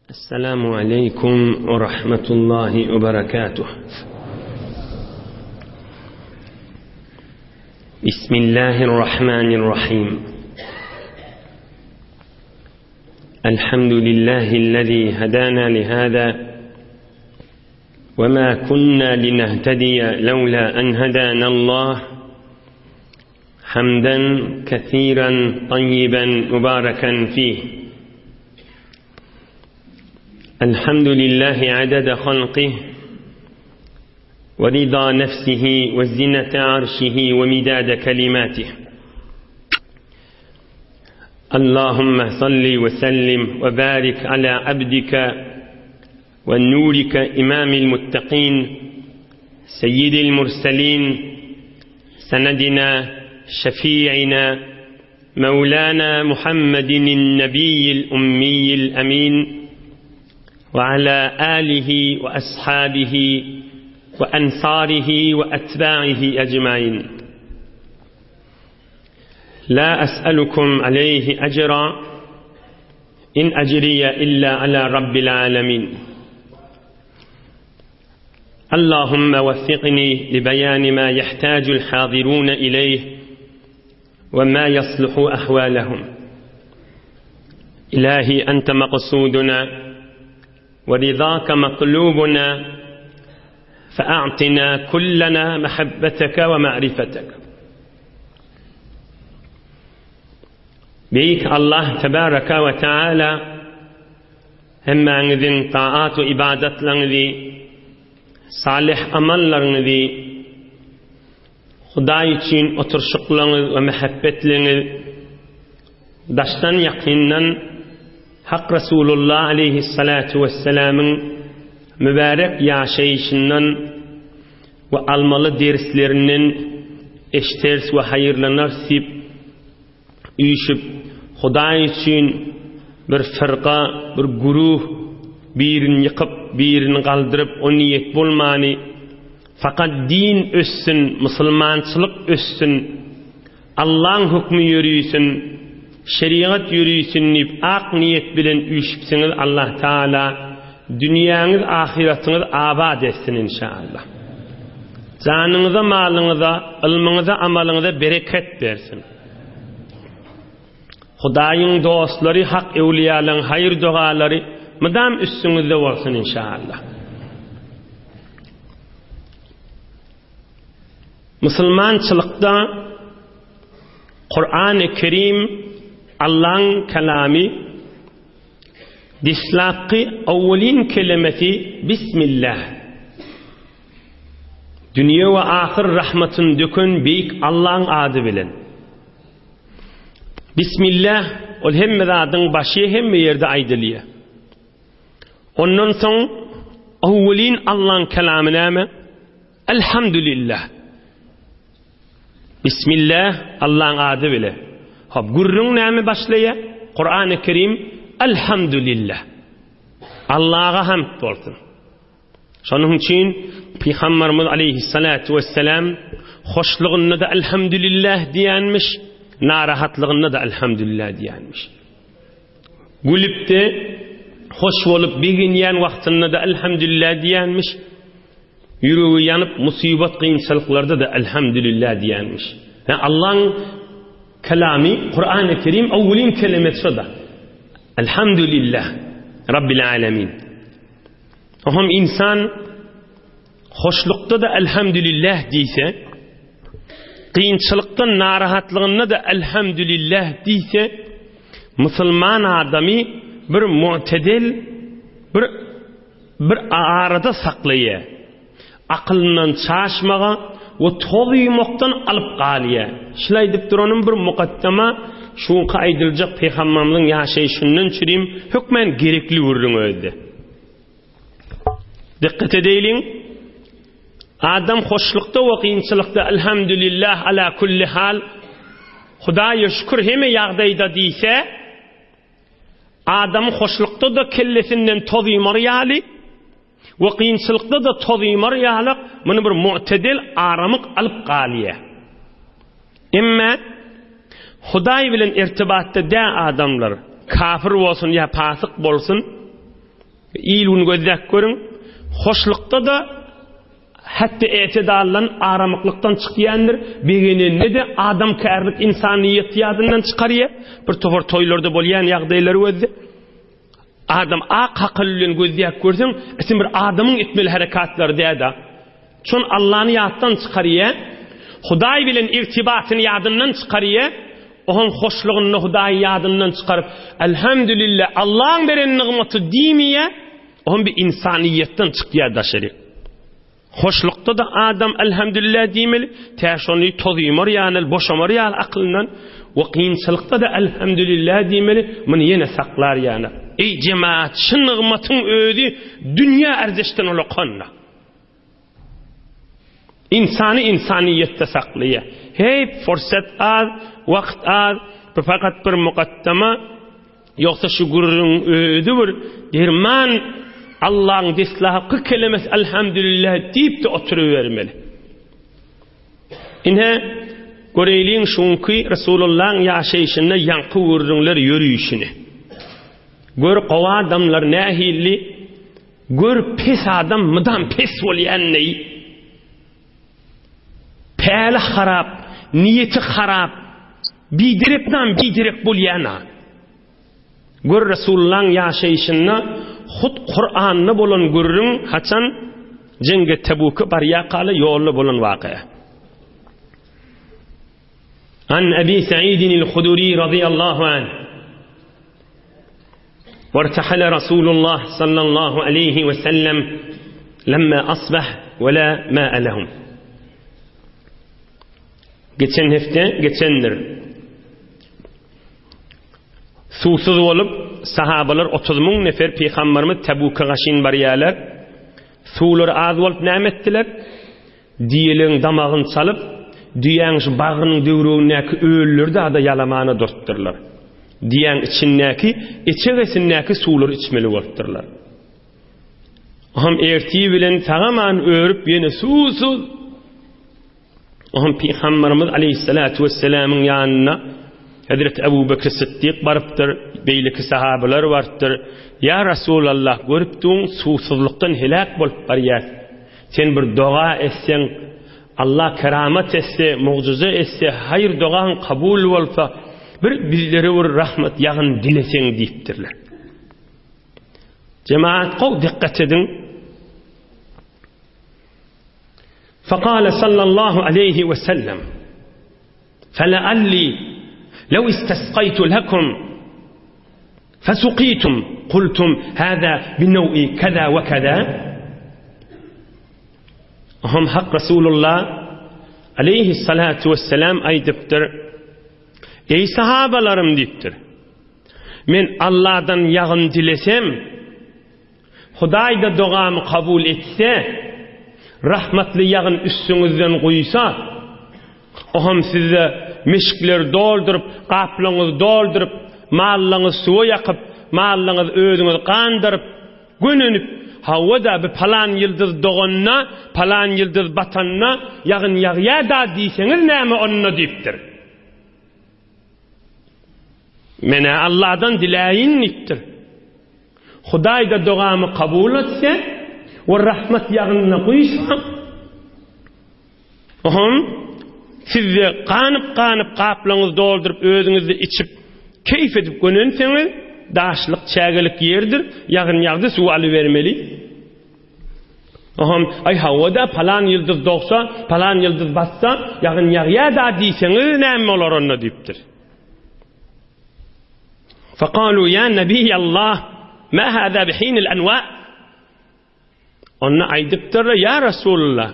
Esselamu aleýkum we rahmetullahi we berekatuh. Bismillahirrahmanirrahim. Elhamdülillahi'llezî hedâna lihâzâ ve mâ kunnâ linehtediye levlâ en hedânallâh. Hamden kesiren tayyiben mübareken fih. Elhamdülillahi adede halqih ve rida nefsihi ve zinete arşihi ve midade kelimatih. Allahümme salli ve sellim ve barik ala abdike ve nurike imamil muttakin seyyidil murselin سندنا شفيعنا مولانا محمد النبي الأمي الأمين وعلى آله وأصحابه وأنصاره وأتباعه أجمعين لا أسألكم عليه أجرا إن أجري إلا على رب العالمين اللهم وفقني لبيان ما يحتاج الحاضرون إليه وما يصلح أحوالهم إلهي أنت مقصودنا ورضاك مطلوبنا فأعطنا كلنا محبتك ومعرفتك Beýik Allah tebaraka we taala hemmäňiziň taat we ybadatlaryňyzy, salyh amallaryňyzy, Hudaý üçin oturyşyklaryňyz we mähebbetliňiz daşdan ýakyndan Hak Resulullah aleýhissalatu wessalamyň mübärek ýaşaýşyndan we almaly derslerinden eşderis we haýyrlanarys diýip üýşüp, Hudaý üçin bir fyrka, bir güruh, birini ýykyp, birini galdyryp, o niýet bolmany, fakat din össün, musulmançylyk össün, Allaň hökmi ýörisin, şerigat ýörisin diýip ak niýet bilen üýşüpsiňiz Allah Taala dünýäňiz ahyratyňyz abat etsin inşallah. Janyňyza malyňyza ylmyňyza amalyňyza bereket bersin. Hudaýyň dostlary hak öwliýalaň haýyr dogalary mydam üstüňizde bolsun inşallah. Musulmançylykda Kurany Kerim Allaň kelamy deslapky owwelin kelemesi Bismillah. Dünýe we ahyr rahmatyny döken beýik Allaň ady bilen. Bismillah ol hemme zadyň başy hemme ýerde aýdylýar. Ondan soň owwelin Allaň kelamy näme? Elhamdülillah. Bismillah, Allaň ady bile. Hop, gürrüň näme başlaýar? Kurany Kerim Elhamdülillah. Allaha hamd bolsun. Şonuň üçin Pygamberimiz aleyhissalatu vesselam hoşlugynda-da elhamdülillah diýenmiş, narahatlygynda-da elhamdülillah diýenmiş. Gülüp-de, hoş bolup begenýän wagtynda-da elhamdülillah diýenmiş. Ýüregi ýanyp musybat kynçylyklarda-da elhamdülillah diýenmiş. Hä Allaň kelamy Kurany Kerim awwelin kelimesi şoda. Elhamdülillah Rabbil alemin. Oňam insan hoşlukda-da elhamdülillah diýse, kynçylykda narahatlygynda-da elhamdülillah diýse, musulman adamy bir mu'tedil bir bir arada saklaýar. Akylyndan çaşmaga we toz ýumakdan alyp galýar. Şul aýdyp duranym bir mukaddama, şuňky aýdyljak pygamberimiziň ýaşaýşyndan çürim hökmän gerekli gürrüň özde. Dikkat edeýliň. Adam hoşlukda we kynçylykda elhamdülillah ala kulli hal Hudaýa şükür hemme ýagdaýda diýse, Adam hoşlukda-da kellesinden toz ýumar ýaly we kynçylykda-da toz ýumar ýalak muny bir mu'tedel aramyk alyp galýar. Emma Hudaý bilen irtibatda dä adamlar, kafir bolsun ýa pasyk bolsun, Il-gün gözläp görüň, hoşlukda-da Hatda etidaldan, aramyklykdan çykýandyr, begenende-de adamkärlik, ynsanyýet ýadyndan çykarýar. Bir topar toýlarda bolýan ýagdaýlary gözle. Adam ak hakyl bilen gözläp görseň, sen bir adamyň etmeli herekatlary däl-de. Şon Allany ýatdan çykarýar. Hudaý bilen irtibatyny ýadyndan çykarýar. Onuň hoşlugynda Hudaýy ýadyndan çykaryp, Elhamdülillah, Allaň beren nygmaty diýmeýär. Oňam bir ynsanyýetden çykýar daşary. Hoşlukda-da adam elhamdülillah diýmeli, tä şony tozymar ýaly, boşamar ýaly akylyndan we kynçylykda-da elhamdülillah diýmeli, muny ýene saklar ýaly. Eý jemaat, şu nygmatyň özi dünýä erzeşden ulakan-da. Ynsany ynsanyýetde saklaýar. Heý, fursat az, wagt az, bu fakat bir mukaddama, ýogsa şu gürrüň özi bir derman, Allaň deslapky kelemesi Elhamdülillah diýip-de oturybermeli. Ine, göreýliň şuňky Resulullaň ýaşaýşynda ýaňky gürrüňler ýörüşini. Gör gowy adamlar nähili Gör pes adam mydam pes bolýanleý. Päli harap, niýeti harap, biderekdan biderek bolýana. Gör Resulullaň ýaşaýşynda hut Kuranda bolan gürrüň haçan jeňge Tebuke barýakaly ýolda bolan waka. An Ebi Sa'idin el-Huduri radiyallahu anh. وارتحل رسول الله صلى الله عليه وسلم لما أصبح ولا ماء لهم Geçen hepde geçendir. Suwsuz bolup, sahabalar 30 müň nefer Peygamberimiz Tebuka gaşyn barýarlar. Suwlary az bolup näme etdiler? Düýeleň damagyny çalyp, düýäň şu bagrynyň döwregindäki ölüleri dada ýalamana durtdyrlar. Düýäň içindäki, içegesindäki suwlary içmeli bolupdyrlar. Oňam ertir bilen sagaman örüp ýene suwsuz. Oňam Pygamberimiz aleyhissalatu vesselamyň ýanyna Hezreti Ebu Bekr Sytdyk barypdyr, beýleki sahabalar barypdyr. Ýa Rasulallah, görüp duň, suwsuzlykdan heläk bolup barýas. Sen bir doga etseň, Allah keramat etse, mugjyza etse, haýyr dogaň kabul bolsa, bir bizlere bir rahmet ýagyn dileseň diýipdirler. Jemaat gowy dikkat ediň. Fekale sallallahu aleyhi ve sellem Felealli lev istesqaytu lekum Fesuqitum kultum hâzâ binew'i keza ve keza Ohm Hak Resulullah aleyhissalatu vesselam aýdypdyr. Eý sahabalarym diýipdir. Men Allahdan ýagyn dilesem, Hudaý-da dogamy kabul etse, rahmatly ýagyn üstüňizden guýsa, oňam sizde meşikleri dolduryp, gaplaryňyzy dolduryp, mallaryňyzy suwa ýakyp, mallaryňyzy özüňiz gandyryp, gönenip, hawa-da, bi palan ýyldyz doganda, palan ýyldyz batanda ýagyn ýagýa-da diýseňiz näme onda diýipdir. Men-ä Alladan diläýin diýipdir. Hudaý-da dogamy kabul etse we rahmat ýagynyna guýsa, oňam siz-de ganyp-ganyp gaplaryňyzy dolduryp özüňiz-de içip, keýp edip gönenseňiz, daşlyk, çägelik ýerdir, ýagyn ýagdy, suw alybermeli. Oňam, aý hawa-da, palan ýyldyz dogsa, palan ýyldyz batsa, ýagyn ýagýa-da diýseňiz näme bolar onda diýipdir. Fekalu ýa Nebiýallah, ma hâzâ bihinil enwâ? Onda aýdypdyrlar, ýa Resulullah,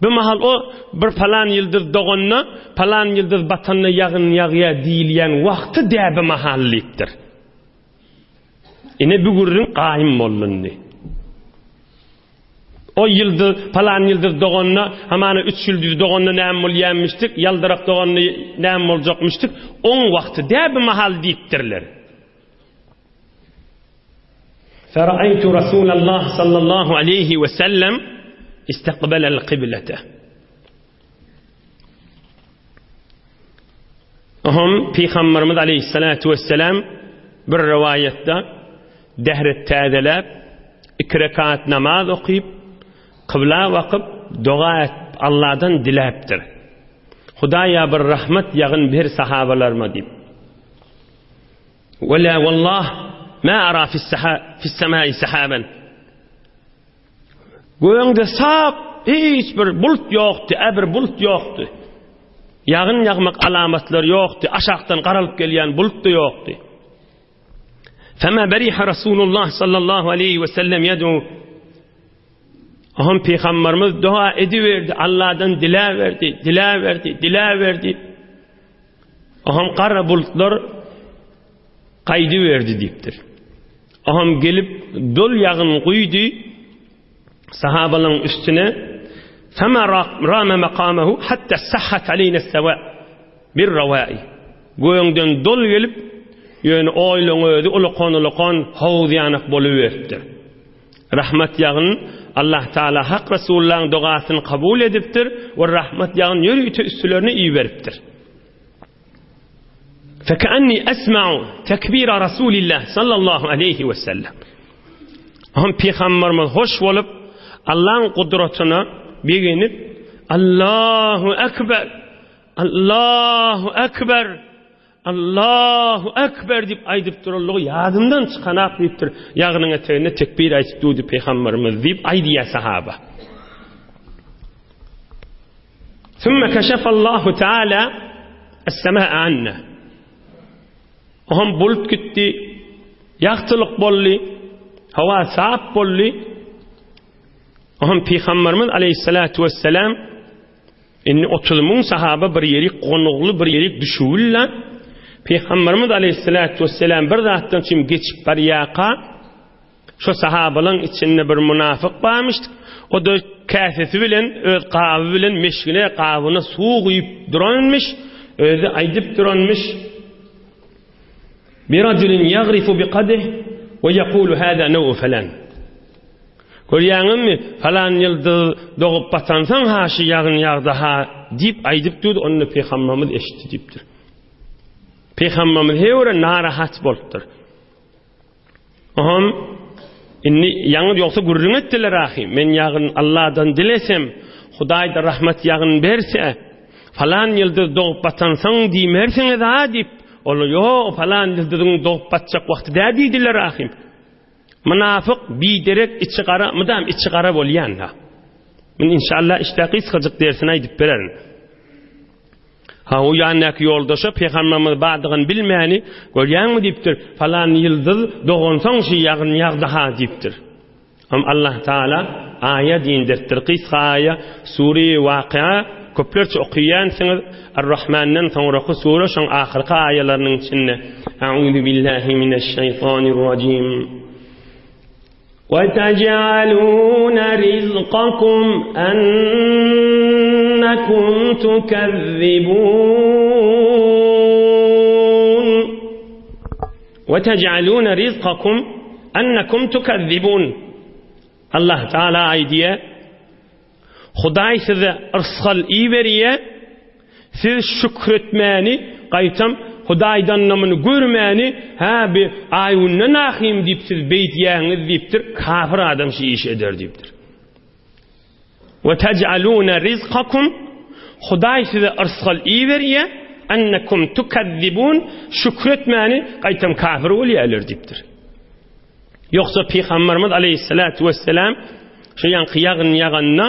bu mahal o bir palan ýyldyz doganda, palan ýyldyz batanda ýagyn ýagýar diýilýän wagty dä bu mahal diýipdir. Ine bu gürrüň gaýym boldy indi. O ýyldyz, palan ýyldyz doganda, hamana üç ýyldyz doganda näme bolýanmyşdyk, ýaldyrak doganda näme boljakmyşdyk, oň wagty dä bu mahal diýipdirler. Feraýtu Rasulallah sallallahu aleýhi we sellem istakbalal kyblete. Oňam Pygamberimiz aleýhissalatu wesselam bir rowaýatda dähret täzeläp. İki rekat namaz okyp, kybla bakyp, doga etip, Allahdan diläpdir. Hudaýa bir rahmet ýagyn ber sahabalaryma diýip. Wala wallah ma ara fis-semai sahaban. Göňde sap hiç bir bulut ýokdy, äbir bulut ýokdy. Ýagyn ýagmak alamatlary ýokdy, aşakdan garalyp gelýän bulut-da ýokdy. Fema beriha Rasulullah sallallahu aleyhi ve sellem yed'u Aham Peygamberimiz dua ediverdi, Allah'dan diläverdi, diläverdi, diläverdi. Aham gara bulutlar gaýdyberdi diýipdir. Aham gelip dol ýagyn guýdy sahabalaryň üstüne. Fema rama makamehu hatta sahhat aleyna sewa bir rawai. Göňden dol gelip, ýöne oýlaň özi ulakan-ulakan howuz ýanak boluberipdir. Rahmat ýagyn Allah Taala Hak Resulullahyň dogasyny kabul edipdir we rahmat ýagyn ýörite üstülerine iberipdir. Fekeanni esma'u tekbira Rasulillah sallallahu aleyhi ve sellem. Hem Peygamberimiz hoş bolup Allah'ın gudratyna begenip Allahu Ekber Allahu Ekber Allahu Ekber diýip aýdyp duranlygy ýadymdan çykanak diýipdir. Ýagynyň eteginde tekbir aýdyp durdy Peygamberimiz diýip aýdýar sahaba. Sümme keşefallahu Teala es-sema'a anna. Oham bulut gitdi, ýagtylyk boldy, howa sap boldy. Oham Peygamberimiz aleyhissalatu vesselam Indi 30 müň sahaba bir ýerik gonugly bir ýerik düşüwillä. Peygamberimiz aleyhissalatu vesselam bir zatdan çim geçip barýaka Şo sahabalaň içinde bir mynafyk barmyş. O-da käsesi bilen, öz gaby bilen meşgine gabyna suw guýup duranmyş. Özi aýdyp duranmyş. Bi rajulin ýagrifu bi kadih we ýekulu hâzâ new'u falan. Görýäňizmi, falan ýyldyz dogup batansoň ha şu ýagyn ýagdy-ha diýip aýdyp durdy, onda Pygamberimiz eşitdi diýipdir. Pygamberimiz heýwere narahat bolupdyr. Oham indi ýaňy ýogsa gürrüň etdiler ahy. Men ýagyn Allahdan dilesem, Hudaý-da rahmet ýagyn berse, falan ýyldyz dogup batansoň diýmersiňiz-a diýip, olar ýok, falan ýyldyzyň dogup batjak wagty dä diýdiler ahy. Mynafyk, biderek, içi gara, mydam içi gara bolýan-da. Men inşallah işde gysgajyk dersini aýdyp bererin. Ha, o ýanyndaky ýoldaşa pygamberimiz bardygyny bilmäni, görýäňmi diýipdir, falan ýyldyz dogansoň şu ýagyn ýagdy-ha diýipdir. Hem Allah Taala aýat indiripdir, gysga aýa, sure Wakia, köplerçe okaýansyňyz, Ar-Rahmandan soňraky sure şoň ahyrky aýalarynyň içinde. A'uzu billahi mineş-şeýtanir-rajim. وَتَجْعَلُونَ رِزْقَكُمْ أَنَّكُمْ تُكَذِّبُونَ وَتَجْعَلُونَ رِزْقَكُمْ أَنَّكُمْ تُكَذِّبُونَ Allah Teala aýdýar Hudaý size yrsgal iberýär, siz şükretmäni, gaýtam, Hudaýdan-da muny görmäni, hä, bi aý-günden ahym diýip siz beýdýäňiz diýipdir, kafir adam şu işi eder diýipdir. We taj'aluna rizqakum Hudaý size yrsgal iberýär, ennekum tukazzibun şükretmäni, gaýtam kafir bolýarlar diýipdir. Ýogsa Pygamberimiz aleýhissalatu wesselam şu ýaňky ýagyn ýaganda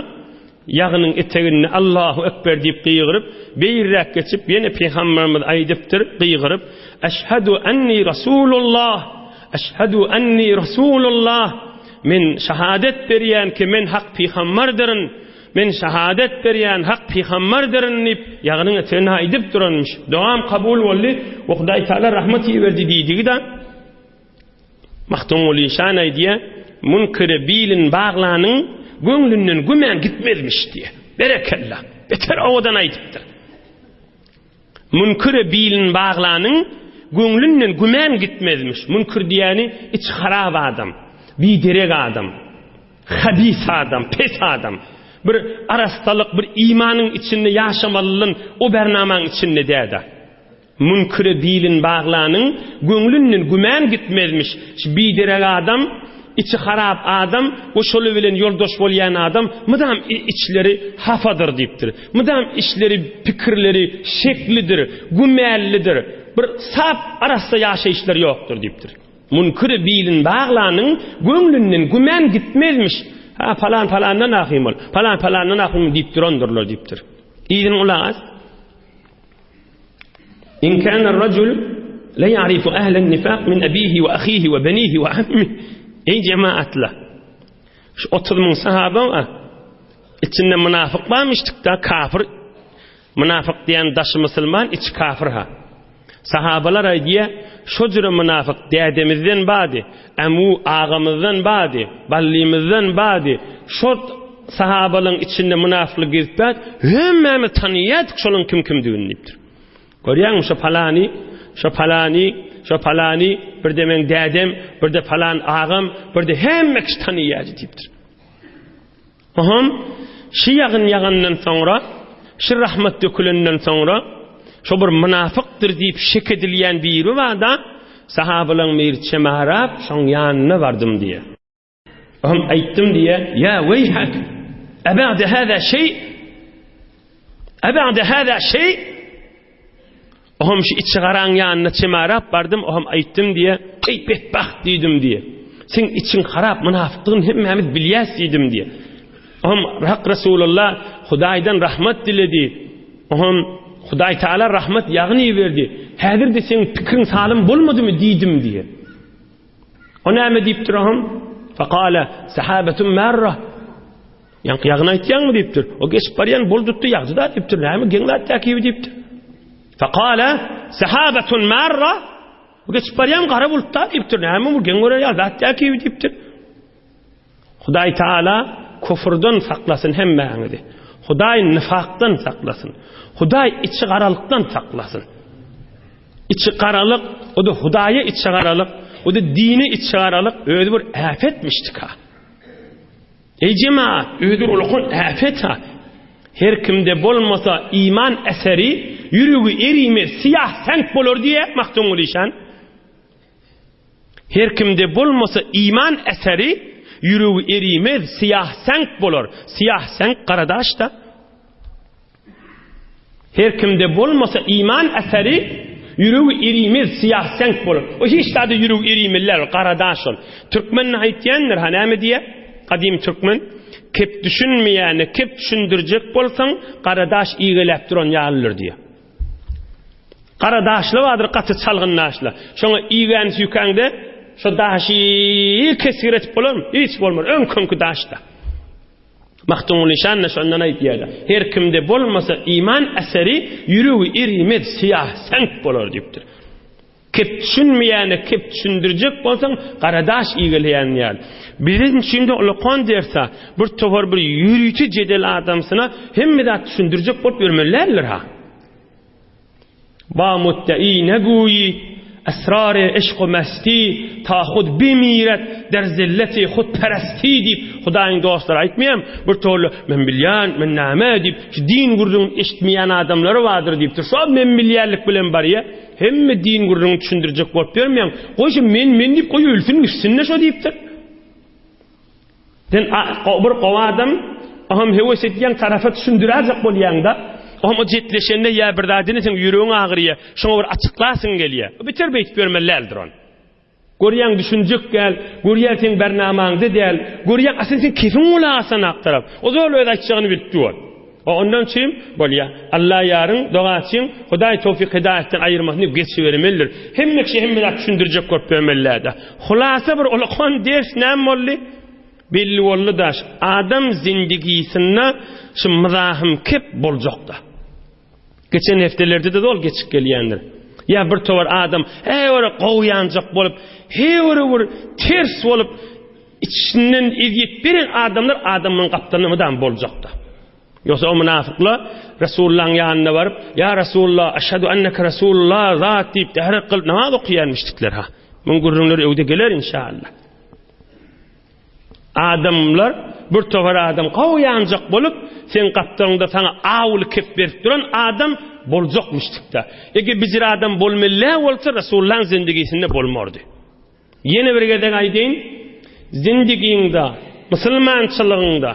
ýagynyň eteginde Allahu Ekber diýip gygyryp, beýräk geçip ýene Pygamberimiz aýdypdyr gygyryp, Eşhedü enni Rasulullah, eşhedü enni Rasulullah. Men şahadat berýän ki men hak pygamberdyryn. Men şahadat berýän hak pygamberdyryn diýip ýagynyň eteginde aýdyp duranmyş. Dogam kabul boldy we Hudaý Taala rahmet iberdi diýdigi-de Magtymguly şan aýdýar, Münküre bilin baglanyň göňlünden güman gitmezmiş diýýär. Berekella! Beter owadan aýdypdyr. Münküre bilin baglanyň göňlünden güman gitmezmiş. Münkür diýýäni içi harap adam, biderek adam, habis adam, pes adam. Bir arassalyk, bir imanyň içinde ýaşamalylyň o bernamaň içinde däde. Münküre bilin baglanyň göňlünden gümän gitmezmiş. Şu biderek adam. içi harap adam we şoly bilen ýoldaş bolýan adam mydam içleri hafadyr diýipdir. Mydam içleri, pikirleri şeklidir, gümänlidir. Bir sap, arassa ýaşaýyşlary ýokdur diýipdir. Münküre bilin baglanyň göňlünden gümän gitmezmiş. Ha, palan palandan ahym ol, palan palandan ahym diýip durandyrlar diýipdir. Yzyny gulak as. In kana rajul la ya'rifu ahla nifaq min abihi wa ahihi wa banihi wa ammihi. Ey cemaatla. Şu 30 müň sahaba içinde münafık barmyşdyk da kafir Mynafyk diýen daşy musulman, içi kafir ha. Sahabalar aýdýa, şo jüre mynafyk dädemizden bady, ämu agamyzdan bady, ballymyzdan bady, şo sahabalaň içinde mynafyklyk gezip bad, hemmämiz tanyýadyk şolaň kim kimdigini diýipdir. Görýäňmi şo palany, şo palany, şo palany, birde meň dädem, birde palan agam, birde hemme kişi tanyýady diýipdir. Oňam şy ýagyn ýagandan soňra, şy rahmat dökülenden soňra, şo bir mynafykdyr diýip şek edilýän biri bar-da, sahabalaň biri çemarap, şoň ýanyna bardym diýýär. Oňam aýtdym diýýär, Ýa weýhak, eba'de hâzâ şeý? Eba'de hâzâ şeý? Oham şu içi garaň ýanyna çemarap bardym, oham aýtdym diýe, Eý betbagt diýdim diýe. Seň içiň harap, mynafykdygyny hemmämiz bilýäs diýdim diýe. Oham Hak Resulullah Hudaýdan rahmat diledi. Oham Hudaý Taala rahmat ýagyny iberdi. Häzir-de seň pikiriň salym bolmadymy diýdim diýe. O näme diýipdir oham? Fekale sahabetun marra. Ýaňky ýagyny aýtýaňmy diýipdir. O geçip barýan buldutdy ýagdy-da diýipdir. Näme geň zat täkibi diýipdir. Fekale sahabetun marra. O geçip barýan gara bulutda diýipdir. Näme bu geň görer ýaly zat täkibi diýipdir. Hudaý Taala kufurdan saklasyn hemmäňizi. Hudaý nifakdan saklasyn. Hudaý içi garalykdan saklasyn. Içi garalyk, o da Hudaýa içi garalyk, o da dine içi garalyk özi bir äpetmişdika. Eý jemaat, özi ulakan äpet-ha. Her kimde bolmasa iman eseri, ýüregi erimez, syýah seňk bolar diýýär Magtymguly işan. Her kimde bolmasa iman eseri, ýüregi erimez, syýah seňk bolar. Syýah seňk gara daş-da. Her kimde bolmasa iman eseri, ýüregi erimez, syýah seňk bolar. O hiç zada ýüregi erimeliler, gara daş ol. Türkmen aýtýandyr, ha näme diýýär? Gadym türkmen, Kep düşünmeýäne kep düşündirjek bolsaň, gara daş igeläp duran ýalydyr diýýär. Gara daşly bardyr, gaty çalgyn daşly. Şoňa igäni süýkäňde, şo daşy kesgir etip bolarmy? Hiç bolmaz, öňki-öňki daşda. Magtymguly şan-da şondan aýdýar-da, Her kimde bolmasa iman eseri, ýüregi erimez, syýah seňk bolar diýipdir. Kep düşünmeýäne kep düşündirjek bolsaň, gara daş igeleýän ýaly. Biziň üçin-de ulakan dersa, bir topar bir ýörite jedel adamsyna hemme zat düşündirjek bolup ýörmeli däldir-ha. Ba mudda'i neguýi esrary yşk u mesti ta hud bimiret der zilleti hud peresti diýip Hudaýyň dostlary aýtmaýarmy? Bir tola men bilýän, men näme diýip, şu din gürrüňini eşitmeýän adamlary bardyr diýipdir. Şo men bilýänlik bilen barýa. Hemme din gürrüňini düşündirjek bolup ýörmeýäň. Goý şu men men diýip goý ölsün gitsin-de şo diýipdir. Sen bir gowy adam, oňam höwes edýäň, tarapa düşündiräjek bolýaň-da. Oňam o jetleşende ýa bir zat edende seň ýüregiň agyrýar, şoňa bir açyklasyň gelýär. Beter beýdip ýörmeli däldir ony. Görýäň düşünjek däl, görýän seň bernamaňda däl, görýäň asyl seň kefiň gulak asanak tarap. O zol öz aýtjagyny bilip dur. O ondan üçin bolýar. Alla ýaryň, dogaçyň, Hudaý towfyk hidaýatdan aýyrmasyn diýip geçibermelidir. Hemme kişi hemme zat düşündirjek bolup ýörmeliläde. Hulasa bir ulakan ders näme boldy? Belli boldy daş. Adam zindigisinde şu myzahym kep boljakda. Geçen hepdelerde-de zol geçip gelýändir. Ýa bir towar adam heý bir gowy ýanjak bolup, heý bir bir ters bolup içinden ezýet beren adamlar adamyň gapdalynda mydam boljakda. Ýogsa o mynafyklar Resulullahyň ýanyna baryp, Ýa Resulullah, eşhedü enneke Resulullah zat diýip täret kylyp namaz okaýanmyşdyklar ha. Muň gürrüňleri öwde geler inşallah. Adamlar bir topar adam gowy ýanjak bolup, seň gapdalyňda saňa awuly kep berip duran adam boljakmyşdykda. Eger bijir adam bolmaly bolsa Resulullahyň zindigisinde bolmardy. Ýene bir gezek aýdaýyn. Zindigiňde, musulmançylygyňda,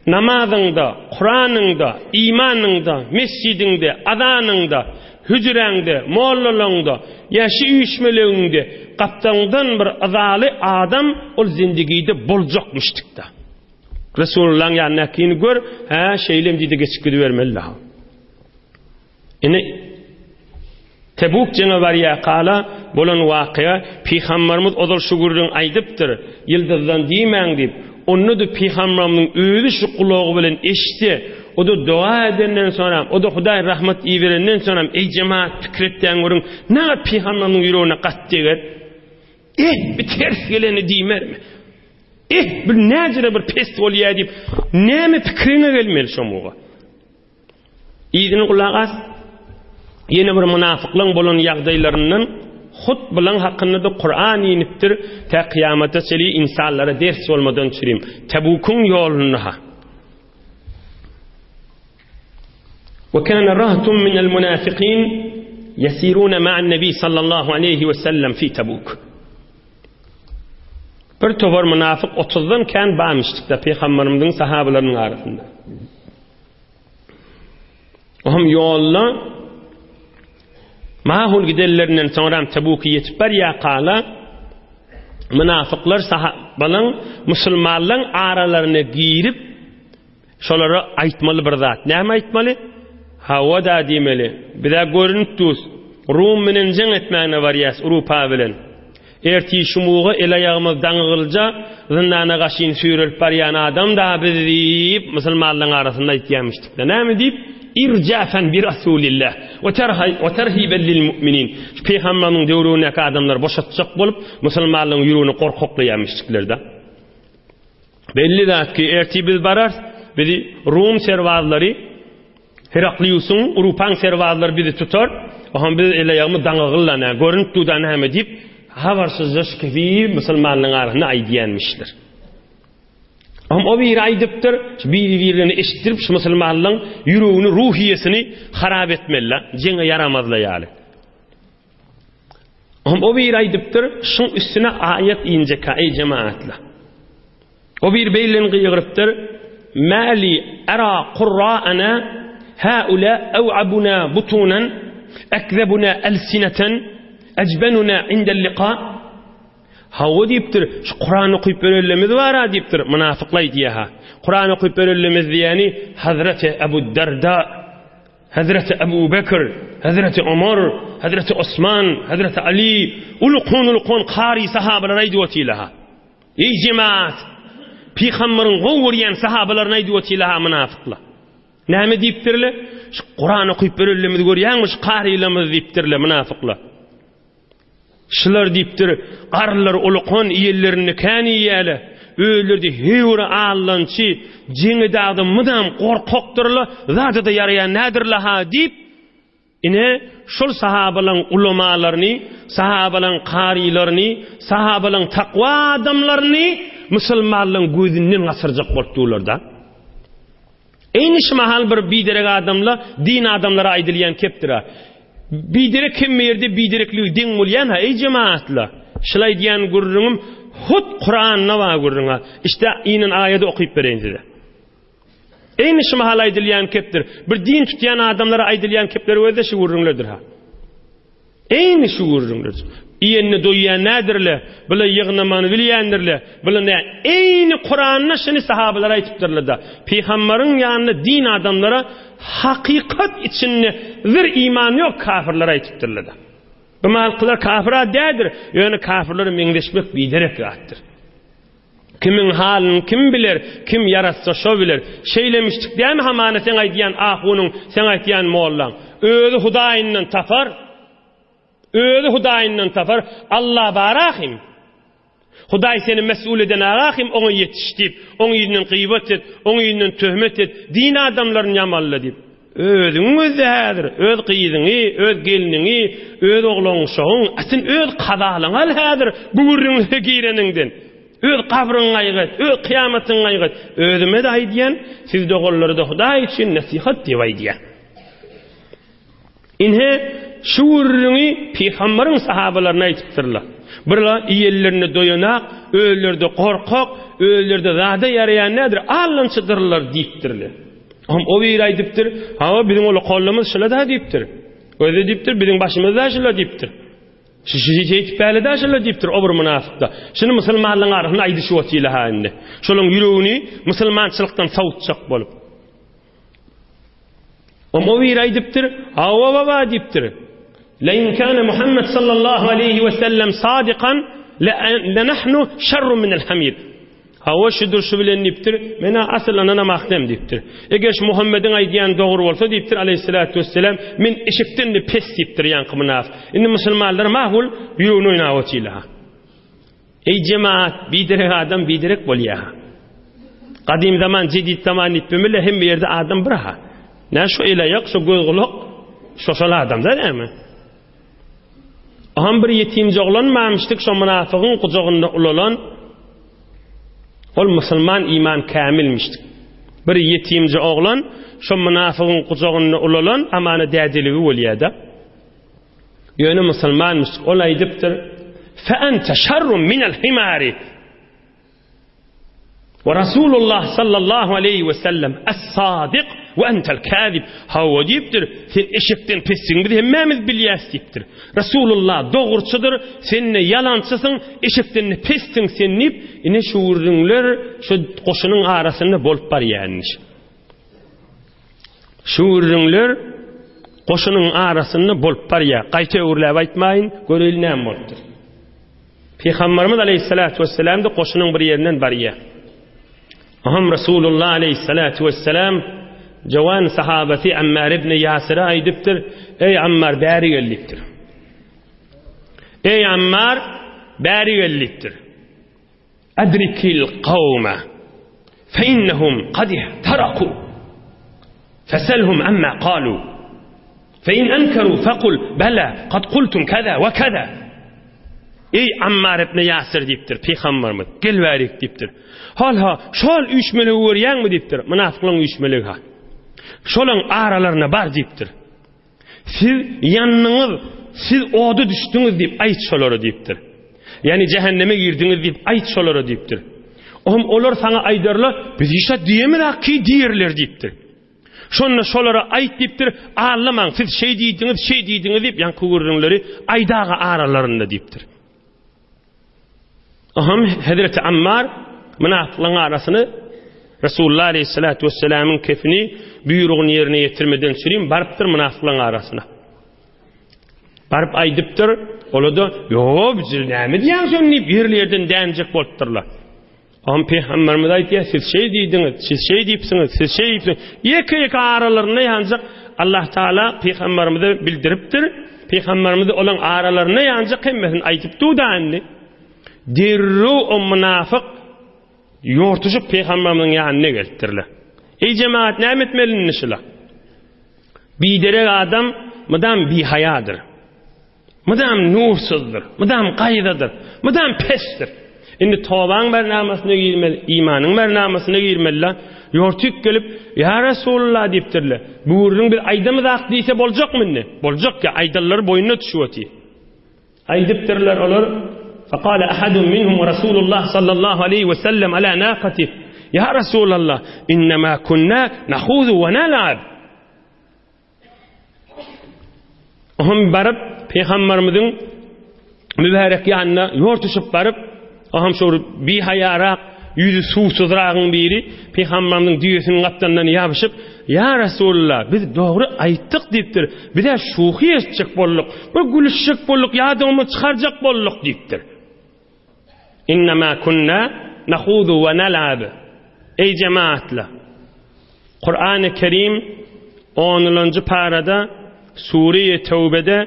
namazyňda, Kuranyňda, imanyňda, mesjidiňde, azanyňda, hüjräňde, mollalaňda, ýa şu üýşmelegiňde gapdaňdan bir yzaly adam ol zindigide boljakmyşdykda. Resulullahyň ýanyndakyny gör, hä, şeýlem diýdi geçip gidibermeli-dä. Ine, Tebuk jeňe barýarkala bolan wakyýa, Pygambarymyz ozal şu gürrüňi aýdypdyr, ýyldyzdan diýmäň diýip, onda-da Pygambarymyzyň özi şu gulagy bilen eşitse, o-da doga edenden soňram, o-da Hudaý rahmat iberenden soňram, eý jemagat pikir etýän görüň, näme Pygambarymyzyň ýüregine gat deger? Eh, bir ters geleni diýmermi? Eh, bir näjere bir pes bolýar diýip, näme pikiriňe gelmeli şomuga? Yzyny gulak as. Ýene bir mynafyklaň bolan ýagdaýlaryndan hut bulaň hakynda-da Kuran inipdir, tä kyýamata çeli ynsanlara ders bolmadan çürim. Tebukyň ýolunda-ha. Ve kana rahtun minel munafikin yesiruna ma'an nebi sallallahu aleyhi ve sellem fi Tabuk. Bir topar münafık otuzdan kän barmyşdyk-da Peygamberimiziň sahabalarynyň arasynda. Ohm ýolda Mahul gidenlerinden soňram Tebuky ýetip barýarkala mynafyklar sahabalaň musulmanlaň aralaryna girip şolara aýtmaly bir zat. Näme aýtmaly? Hawa-da diýmeli. Bizä görünip dus. Rum bilen jeň etmäne barýas Urupa bilen. Ertir şumuga el-aýagymyz daňygylja, zyndana gaşyn süýrelip barýan adam-da biz diýip, musulmanlaryň arasynda aýtýarmyşdyk-da. Näme diýip? Irjäfen bi Rasulillah we terhiben lil mu'minin. Şu pygamberimiziň döwründäki adamlary boşatjak bolup, musulmanlaryň ýüregini gorkaklaýarmyşdyklar-da. Belli zat ki, ertir biz bararys, bizi Rum serbazlary Herakliusyň, Urupaň serbazlary bizi tutar, oňa biz el-aýagymyz daňygylda nä, görünip dur-da näme diýip, habarsyzja şu kebir musulmanlaryň arasynda aýdýanmyşlar. Oňa o biri aýdypdyr, şu biri-birlerini eşitdirip, şu musulmanlaryň ýüregini, ruhyýetini harap etmeli-la, jeňe ýaramazla ýaly. Oňa o biri aýdypdyr, şuň üstüne aýat injeka, eý jemagatlar. O bir beýlen gygyrypdyr, Mäli era kurra'ana haula aw'abuna butunan ekzebuna elsineten ejbenuna indel liqa Hawa diýipdir, şu Kurany okyp berellemiz bar-a diýipdir, mynafyklar aýdýar-ha. Kurany okyp berellemiz diýýäni Hazreti Ebu Derda, Hazreti Ebu Bekr, Hazreti Omar, Hazreti Osman, Hazreti Ali, ulukun-ulukun kary sahabalar aýdyp otylar-ha. Eý jemaat! Pygambaryň gowy görýän sahabalaryny aýdyp otyrlar-ha mynafyklar. Näme diýipdirler? Şu Kuran okyp berenlerimizi görýäňmi, şu karylarymyzy diýipdirler mynafyklar. Şular diýipdir, garrylar ulukan iýenlerinde kän iýýärler. Özleri-de höwri allançy, jeňe dagda mydam gorkakdyrlar, zada-da ýaraýan nädirler-ha diýip, Ine, şol sahabalaň ulamalaryny, sahabalaň karylaryny, sahabalaň takwa adamlaryny musulmanlaryň gözünden gaçyrjak bolup durlar-da. Eýni şu mahal bir biderek adamla din adamlara aýdylýan kepdir-a. Biderek hemme ýerde biderekligi deň bolýan-ha, eý jemagatlar. Şul aýdýan gürrüňim hut Kuranda bar gürrüň-a. Işde inen aýady okyp bereýin size. Eýni şu mahal aýdylýan kepdir. Bir din tutýan adamlara aýdylýan kepler özi-de şu gürrüňlerdir-ha. Eýni şu gürrüňler. Iýenine doýýan nädirle? Bula ýygnamany bilýändirle? Bula nä? Eýni Kuranda şuny sahabalar aýdypdyrlar-da. Pygambaryň ýanynda din adamlara hakykat içinde zir iman ýok kafirlere aýdypdyrlar-da. Bu malkylar kafir-a däldir, ýöne kafirlere meňzeşmek biderek zatdyr. Kimiň halyny kim biler, kim ýaratsa şo biler. Şeýlemişdik dämi hamana seň aýdýan ahunyň, seň aýtýan mollaň. Özi Hudaýyndan tapar. Özi Hudaýyndan tapar. Alla bar ahym. Hudaý seni mesul eden ahym oňa ýetiş diýip, oň ýüzünden gyýbat et, oň ýüzünden töhmet et, din adamlaryny ýamalla diýip. Özüňi gözle häzir, öz gyzyňy, öz gelniňi, öz oglan-uşagyň, aslyn öz kazalyňy al häzir bu gürrüňlere gireniňden. Öz gabryňy gaýgy et, öz kyýamatyňy gaýgy et. Özüme-de aýdýan, siz doganlara-da Hudaý üçin nesihat diýip aýdýan. Ine, şu gürrüňi pygambaryň sahabalaryna aýdypdyrlar. Birla iýenlerine doýanak, özleri-de gorkak, özleri-de zada ýaraýan däldir, allançydyrlar diýipdirler. Oňam o biri aýdypdyr, Hawa, biziň ol kollamyz şula-da diýipdir. Özi diýipdir, biziň başymyz-da şula diýipdir. Şeýtip bäle-dä şula diýipdir o bir mynafyk-da. Şuny musulmanlaryň arasynda aýdyşyp otyrlar-ha indi. Şolaryň ýüregini musulmançylykdan sowutjak bolup. Om o biri aýdypdyr, Hawa baba diýipdir. La in kana Muhammed sallallahu aleyhi we sellem sadikan la nahnu şerru minel hamir. Hawa şudur şu bilen diýipdir. Men-ä asyl ynanam ahdem diýipdir. Eger şu Muhammediň aýdýany dogry bolsa diýipdir aleyhissalatu wesselam, men eşekden-de pes diýipdir ýaňky mynafyk. Indi musulmanlar makul ýüregini oýnap otyrlar. Eý jemaat, biderek adam biderek bolýa. Gadym zaman, jedid zaman diýip bilmeli, hemme ýerde adam bir ha. Nä şu el-aýak, şu göz-gulak, şo şol adam-da näme? Oňam bir ýetimje oglan barmyşdyk, şo mynafygyň gujagynda ulalan. Ol musulman iman kämilmişdik. Bir ýetimje oglan şo mynafygyň gujagynda ulalan, amana dädeligi bolýa-da. Ýöne musulmanmyş, ol aýdypdyr, Fe ente şerrun minel himari. We Rasulullah sallallahu aleýhi we sellem es-sadyk we entel kazib. Hawa diýipdir, sen eşekden pesdigiňi biz hemmämiz bilýäs diýipdir. Rasulullah dogruçydyr, sen-de ýalançysyň, eşekden-de pessiň sen diýip, ine şu gürrüňler şu goşunyň arasynda bolup barýanmyş. Şu gürrüňler goşunyň arasynda bolup barýar. Gaýta öwrüläp aýtmaýyn, göreýli näme bolupdyr. Pygamberimiz aleyhissalatu vesselam da goşunyň bir ýerinden barýar. Aham Resulullah aleyhissalatu vesselam jawan sahabasy Ammar ibn Ýasire aýdypdyr, Eý Ammar bäri gel diýipdir. Eý Ammar bäri gel diýipdir. Adrikil kawma fe innehum kad ihtaraku feselhum amma kalu fe in enkeru fekul bela kad kultum keza we keza Eý Ammar ibn Ýasir diýipdir pygamberimiz gel bärik diýipdir. Hal-ha şol üýşmelegi görýäňmi diýipdir. Mynafyklaryň üýşmelegi ha. Şolaň aralaryna bar diýipdir. Siz ýandyňyz, siz oda düşdüňiz diýip aýt şolara diýipdir. Ýagny jähenneme girdiňiz diýip aýt şolara diýipdir. Ohm olar saňa aýdarlar, biz hiç zat diýemizak ki diýerler diýipdir. Şonda şolara aýt diýipdir, allamaň siz şeý diýdiňiz, şeý diýdiňiz diýip ýaňky gürrüňleri aýdaga aralarynda diýipdir. Ohm Hezreti Ammar mynafyklaryň arasyny Resulullah aleyhissalatu vesselamyň kefini buýrugyny ýerine ýetirmeden çürim barypdyr mynafyklaryň arasyna. Baryp aýdypdyr, olar-da, Ýok, biz näme diýýäň sen diýip ýerli ýerden dänjek bolupdyrlar. Oňa pygamberimiz aýtýar, siz şeý diýdiňiz, siz şeý diýipsiňiz, siz şeý diýipsiňiz. Ýeke-ýeke aralarynda ýanjak Allah Taala pygamberimize bildiripdir. Pygamberimiz olaň aralarynda ýanjak hemmesini aýdyp dur-da indi. Derrew o mynafyk ýortuşyp pygamberimiziň ýanyna gelipdirler. Eý jemagat näme etmeli indi şula? Biderek adam mydam bihaýadyr. Mydam nursyzdyr, mydam gaýzadyr, mydam pesdir. Indi tobaň bernamasyna girmeli, imanyň bernamasyna girmeli-la. Ýortyk gelip, Ýa Resulullah diýipdirler. Bu gürrüň biz aýdamyzak diýse boljakmy indi? Boljak ýa, aýdanlary boýnuna düşüp otyr. Aýdypdyrlar olar, Fekale ahadun minhum we Resulullah sallallahu aleýhi we sellem ala naqatih, Ýa Resulallah, innema kunna nahuzu we nal'ab. Ohm baryp pygamberimiziň mübärek ýanyna ýortuşyp baryp, ohm şo bihaýarak, ýüzi suwsuzragyň biri pygamberimiziň düýesiniň gapdalyndan ýapyşyp, Ýa Resulullah, biz dogry aýtdyk diýipdir. Biz-ä şuhy etjek bolduk, bir gülüşjek bolduk, ýadymyzy çykarjak bolduk diýipdir. Innema kunna nahudu we nalab. Eý jemaatlar! Kurany Kerim onulanjy parada Sure-i Tewbede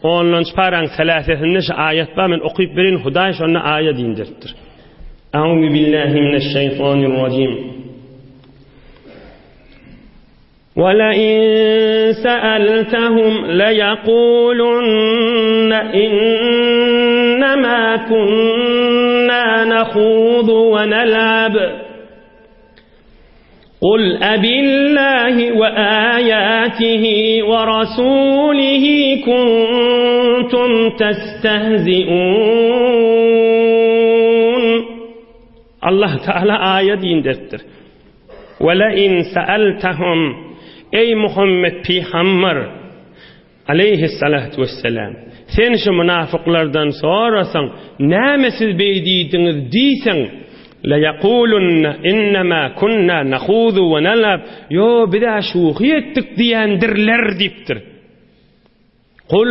onlanjy paraň seläsesinde şu aýat bar men okyp bereýin Hudaý şonda aýat inderipdir. Auzu billahi mineşşeýtanirrajim. وَلَئِن سَأَلْتَهُمْ لَيَقُولُنَّ إِنَّمَا كُنَّا نَخُوضُ وَنَلْعَبُ قُلْ أَبِاللَّهِ وَآيَاتِهِ وَرَسُولِهِ كُنتُمْ تَسْتَهْزِئُونَ. testehzi'un. Allah Teala aýat inderipdir. Ve le in sa'altahum Eý Muhammed pygamber Aleýhissalatu wesselam sen şu mynafyklardan sorasaň näme siz beý diýdiňiz diýseň le ýekulunne innema kunna nahudu we nalab ýo biz-ä şuhy etdik diýendirler diýipdir. Kul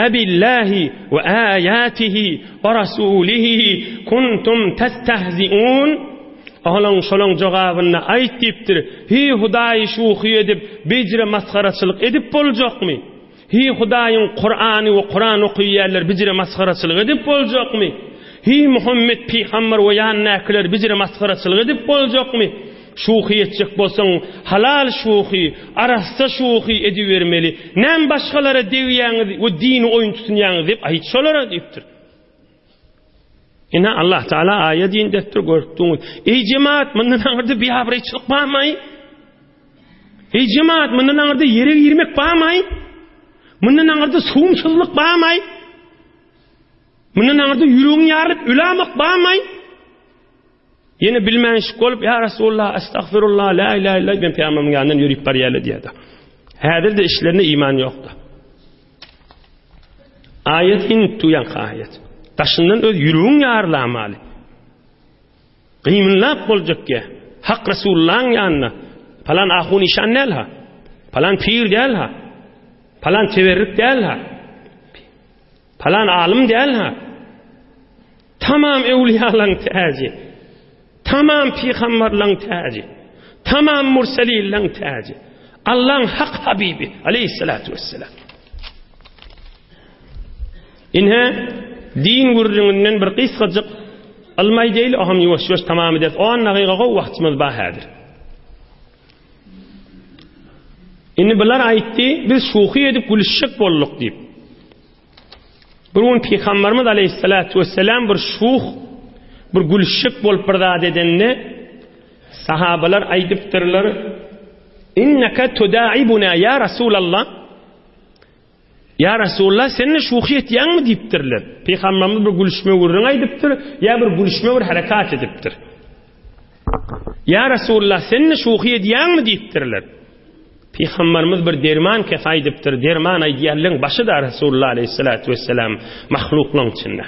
ebillahi we aýatihi we rasulihi kuntum testehziun Olaň şolaň jogabynda aýt diýipdir, Hiý Hudaýy şuhy edip, bijire masgaraçylyk edip boljakmy? Hiý Hudaýyň Kurany we Kuran okyýärler bijire masgaraçylyk edip boljakmy? Hiý Muhammet pygamber we ýanyndakylar bijire masgaraçylyk edip boljakmy? Şuhy etjek bolsaň, halal şuhy, arassa şuhy edibermeli. Näme başgalara degýäňiz we dini oýun tutunýaňyz diýip aýt şolara diýipdir. Ine Allah Taala aýat inderipdir görüpdiňiz. Eý jemaat, mundan aňyrda biabraýçylyk barmy? Eý jemaat, mundan aňyrda ýere girmek barmy? Mundan aňyrda suwumsyzlyk barmy? Mundan aňyrda ýüregiň ýarylyp ölamak barmy? Ýene bilmänşik bolup, Ýa Resulullah, estagfirullah, la ilahe illallah men pygamberimiň ýanyndan ýörüp barýarlar diýýärdi. Häzir-de işlerinde iman ýokdy. Aýat inip duýanka aýat. Daşyndan öz ýüregiň ýarylamaly. Gymyllap boljak ýa. Hak Resulullahyň ýanynda. Palan ahun işan däl ha. Palan pir däl ha. Palan teberrik däl ha. Palan alym däl ha. Tamam öwliýalaň täji. Tamam pygamberleň täji. Tamam murselilleň täji. Allaň hak habibi aleyhissalatu vesselam. Ine din gürrüňinden bir gysgajyk ylmy aýdaýly, o hem ýuwaş-ýuwaş tamam ederis. On dagyga gowy wagtymyz bar häzir. Indi bular aýtdy, biz şuhy edip gülüşjek bolduk diýip. Bir gün Pygamberimiz aleyhissalatu vesselam bir şuh, bir gülüşjek bolup bir zat edende, sahabalar aýdypdyrlar, Inneke tudaibuna ya Rasulallah. Ya Resulallah, sen ne şuhy etýäňmi diýipdirler. Pygamberimiz bir gülüşme gürrüň aýdypdyr, ýa bir gülüşme bir harekat edipdir. Ýa Resulallah, sen ne şuhy edýäňmi diýipdirler. Pygamberimiz bir derman kes aýdypdyr, derman aýdýanlaryň başy-da Resulullah aleyhissalatu vesselam mahluklaryň içinde.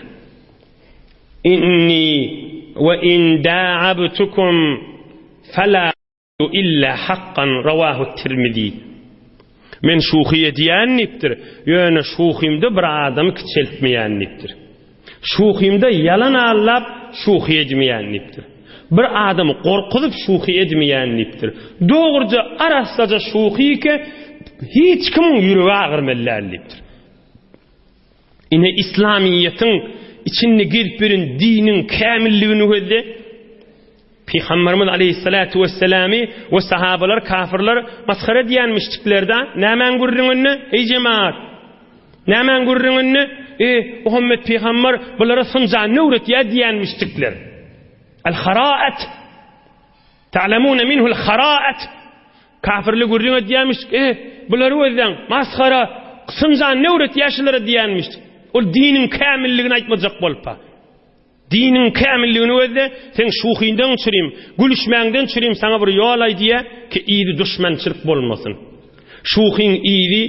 Inni we in da'abtukum fala illa hakkan rawahu Tirmizi. Men şuhy edýän diýipdir, ýöne şuhymda bir adamy kiçeltmeýän diýipdir. Şuhymda ýalan aldap şuhy edmeýän diýipdir. Bir adamy gorkuzyp şuhy edmeýän diýipdir. Dogruja arassaja şuhy ike hiç kimiň ýüregi agyrmaly däl diýipdir. Ine islamyýetiň içinde gezip ýören diniň kämilligini gözle. Pygamberimiz aleyhissalatu vesselamy we sahabalar kafirler masgara edýänmişdiklerde nämäň gürrüňinde eý jemaat nämäň gürrüňinde e Muhammet pygamber bulara synjanyny öwretýär diýänmişdikler. Al haraat Ta'lamuna minhu'l haraat Kafirli gürrüň edýärmişdik e bulary gözläň masgara synjanyny öwretýär şulara diýänmişdik. Ol diniň kämilligini aýtmajak boluppa. Diniň kämilligini gözle, seň şuhyňdan çürim, gülüşmäňden çürim saňa bir ýol aýdýa ki yzy duşmançylyk bolmasyn. Şuhyň yzy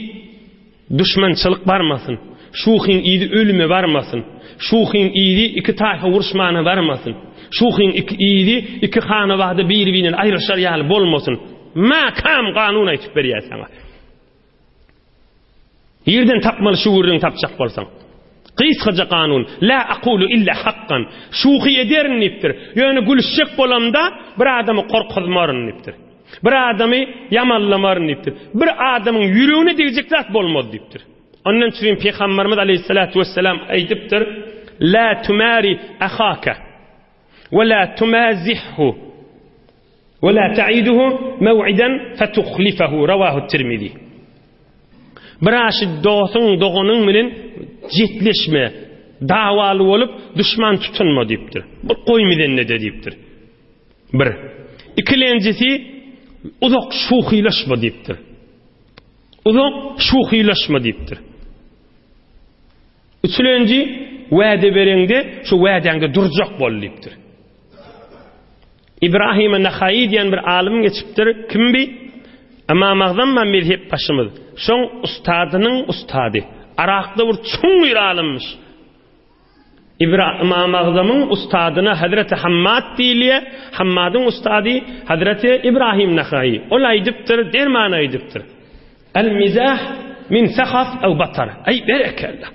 duşmançylyk barmasyn. Şuhyň yzy ölüme barmasyn. Şuhyň yzy iki taýfa uruşmana barmasyn. Şuhyň iki yzy iki hanabada biri-birinden aýryşar ýaly bolmasyn. Mäkäm kanun aýtyp berýär saňa. Nirden tapmaly şu gürrüňi tapjak bolsaň. Gysgaja kanun, la akulu illa hakkan. Şuhy ederin diýipdir. Ýöne gülüşjek bolamda bir adamy gorkuzmaryn diýipdir. Bir adamy ýamanlamaryn diýipdir. Bir adamyň ýüregine degjek zat bolmaz diýipdir. Ondan üçin Pygamberimiz aleyhissalatu vesselam aýdypdyr, La tumari ahaka we la tumazihhu we la ta'iduhu maw'idan fatukhlifahu rawahu Tirmizi. Bir aşy dostuň, doganyň bilen jetleşme, dawaly bolup duşman tutunma diýipdir. Bir goýmizende-de diýipdir. Bir. Ikilenjisi uzak şuhylaşma diýipdir. Uzak şuhylaşma diýipdir. Üçülenji, wada bereňde, şu wadaňda durjak bol diýipdir. Ibrahim Nahaýy diýen bir alym geçipdir. Kim bi? Ymam Agzam ma mezhep başymyz. Şoň ustadynyň ustady. Arakda bir çuň bir alymyş. Ibra Ymam Agzamyň ustadyna Hazreti Hammad diýilýär. Hammadyň ustady Hazreti Ibrahim Nahaýy. Ol aýdypdyr, derman aýdypdyr. El mizah min sahaf ew batar. Aý berekella.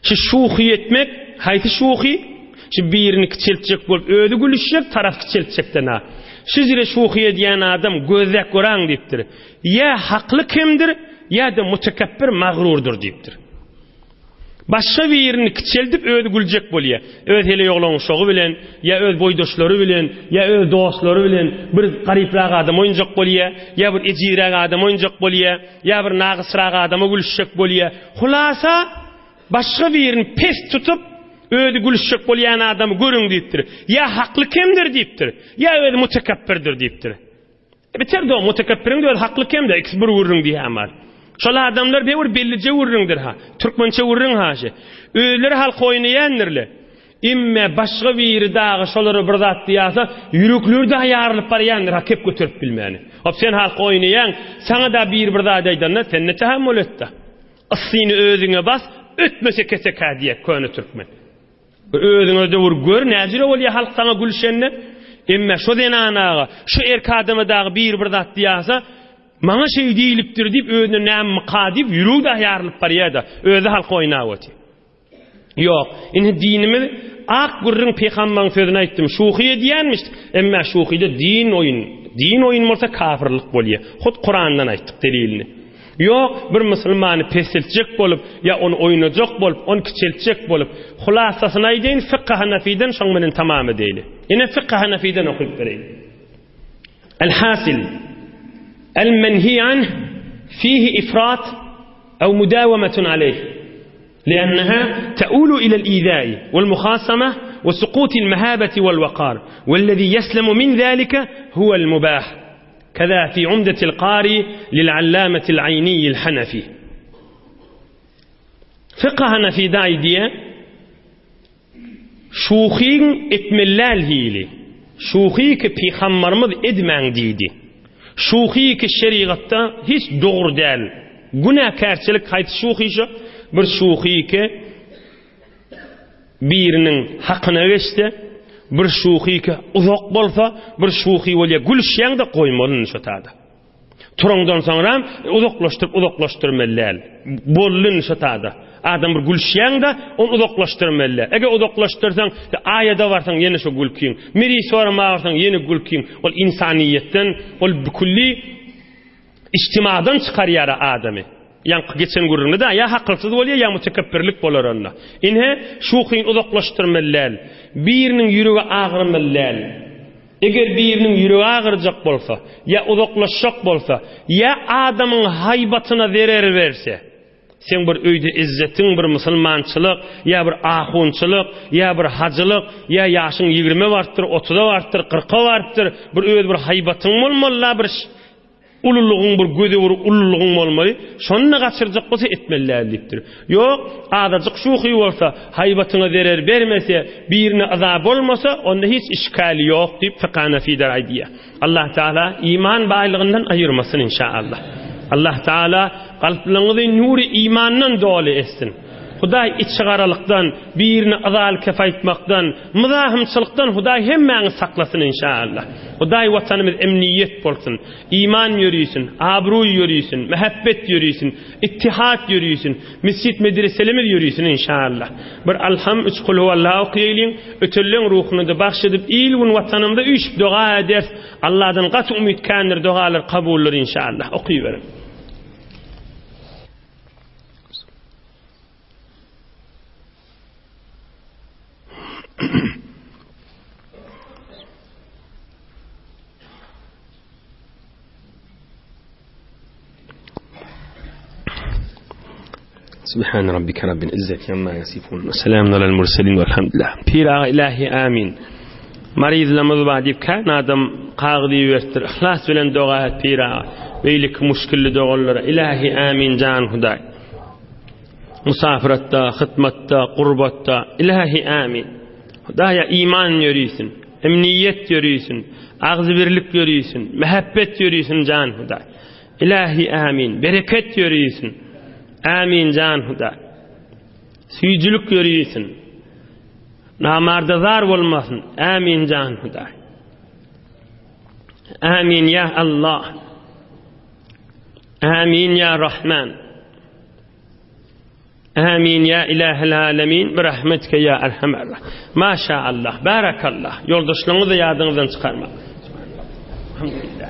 Şu şuhy etmek, haýsy şuhy? Şu birini kiçeltjek bolup özi gülüşjek, tarap kiçeltjekden-a. Şu jire şuhy edýän adam gözläp göräň diýipdir. Ýa hakly kemdir, ýa-da mutekepbir magrurdyr diýipdir. Başga birini kiçeldip özi güljek bolýar. Öz heleýoglan uşagy bilen, ýa öz boýdaşlary bilen, ýa öz dostlary bilen bir garyprak adam oýunjak bolýar, ýa bir ejizräk adam oýunjak bolýar, ýa bir nagysrak adama gülüşjek bolýar. Hulasa, başga birini pes tutup, özi gülüşjek bolýan adamy görüň diýipdir. Ýa hakly kemdir diýipdir, ýa özi mutekepbirdir diýipdir. Biter do, mutekepbiriň de özi hakly kem-de, ikisi bir gürrüň diýýän bar. Şol adamlar be bir bellije gürrüňdir ha. Türkmençe gürrüň ha şi. Özleri halka oýnaýandirle. Emme başga biri dagy şolara bir zat diýýärse, ýürekleri dagy ýarylyp barýandyr ha kep göterip bilmäni. Hop sen halka oýnaýaň, saňa da biri bir zat aýdanda sen ne tahammul etde. Yssyny özüňe bas, ötmese kesekä diýýär köne türkmen. Özüňe döwür gör näjüre bolýa halk saňa gülşende. Emme şo zenan aga, şu erk adama dagy biri bir zat diýýärse, maňa şeý diýlipdir diýip özüne nämyka diýip ýüregi dagy ýarylyp barýar-da, özi halka oýnap otyr. Ýok, indi dinimiz ak gürrüň pygambaň sözüni aýtdym, şuhy edýänmiş, emme şuhyda din oýun, din oýun bolsa kafirlik bolýar. Hut Kurandan aýtdyk delilini. Ýok, bir musulmany peseltjek bolup, ýa ony oýnajak bolup, ony kiçeltjek bolup, hulasasyny aýdaýyn, fykhy hanafiden şoň bilen tamam edeýli. Ine fykhy hanafiden okyp bereýin. El-hasil, El-menhi anh fihi ifrat ew mudawamatun aleyh. لأنها تؤول إلى الإيذاء والمخاصمة وسقوط المهابة والوقار والذي يسلم من ذلك هو المباح كذا في عمدة القاري للعلامة العيني الحنفي فقه حنفي دايدية Şuhyň etmeli däl hili. Şuhy ki pygambarymyz edmäň diýdi. Şuhy ki şerigatda hiç dogry däl. Günäkärçilik haýsy şuhy şo? Bir şuhy ki biriniň hakyna geçse, bir şuhy ki uzak bolsa, bir şuhy bolýa gülüşýäňde goýmaly indi şo tada. Turaňdan soňram uzaklaşdyryp uzaklaşdyrmaly däl. Boldy indi şo tada. Adam bir gülüşýäň-de, ony uzaklaşdyrmaly däl. Eger uzaklaşdyrsaň, aýada barsaň ýene şo gülkiň. Miri soramaga barsaň ýene gülkiň. Ol ynsanyýetden, ol bükülli içtimadan çykarýar adamy. Ýaňky geçen gürrüňde-de ýa hakylsyz bolýar, ýa mütekepbirlik bolar onda. Ine, şuhyny uzaklaşdyrmaly däl. Biriniň ýüregi agyrmaly däl. Eger biriniň ýüregi agyrjak bolsa, ýa uzaklaşjak bolsa, ýa adamyň haýbatyna zerer berse, seň bir öýde izzetiň bir musulmançylyk, ýa bir ahunçylyk, ýa bir hajylyk, ýa ýaşyň ýigrimä barypdyr, otuza barypdyr, kyrka barypdyr, bir öz bir haýbatyň bolmaly-la bir Ululygyň bir göze bir ululygyň bolmaly, şony-da gaçyrjak bolsa etmeli däl diýipdir. Ýok, azajyk şuhy bolsa, haýbatyňa zerer bermese, birine yza bolmasa, onda hiç işgäli ýok diýip Fykh Hanafidar aýdýar. Allah Taala iman baýlygyndan aýyrmasyn inşaallah. Allah Taala kalplaryňyzy nury imandan doly etsin. Hudaý içigaralykdan, birine yzaly kep aýtmakdan, myzahymçylykdan Hudaý hemmäňizi saklasyn inşaallah. Hudaý watanymyz emniýet bolsun. Iman ýörisin, abruý ýörisin, mähebbet ýörisin, ittihat ýörisin, mesjit medreselemiz ýörisin inşaallah. Bir Alham, üç Kulhuwallah okaýalyň, ötenleň ruhuny-da bagş edip il-gün watanymyza üýşüp doga ederis. Allahdan gaty umyt kändir dogalar kabuldyr inşaallah. Okyberiň. Subhan rabbika rabbil izzati amma yasifun. We selamun alel murselin velhamdülillah. Pir aga ilahi amin. Marizlamyz bar diýip kän adam kagyz iberipdir. Yhlas bilen doga et pir aga. Beýleki muşkilli doganlara ilahi amin jan Hudaý. Musafyratda, hytmatda, gurbatda. Ilahi amin. Hudaýa iman ýörisin, emniýet ýörisin, agzybirlik ýörisin, mähebbet ýörisin jan Hudaý. Ilahi amin. Bereket ýörisin. Amin jan Hudaý. Süýjülik ýörisin. Namarda zar bolmasyn. Amin jan Hudaý. Amin ya Allah. Amin ya Rahman. Amin ya ilahel alemin bi rahmetike ya erhamer Maşa Allah. Barakallah. Ýoldaşlaryňyzy ýadyňyzdan çykarmaň. Alhamdulillah.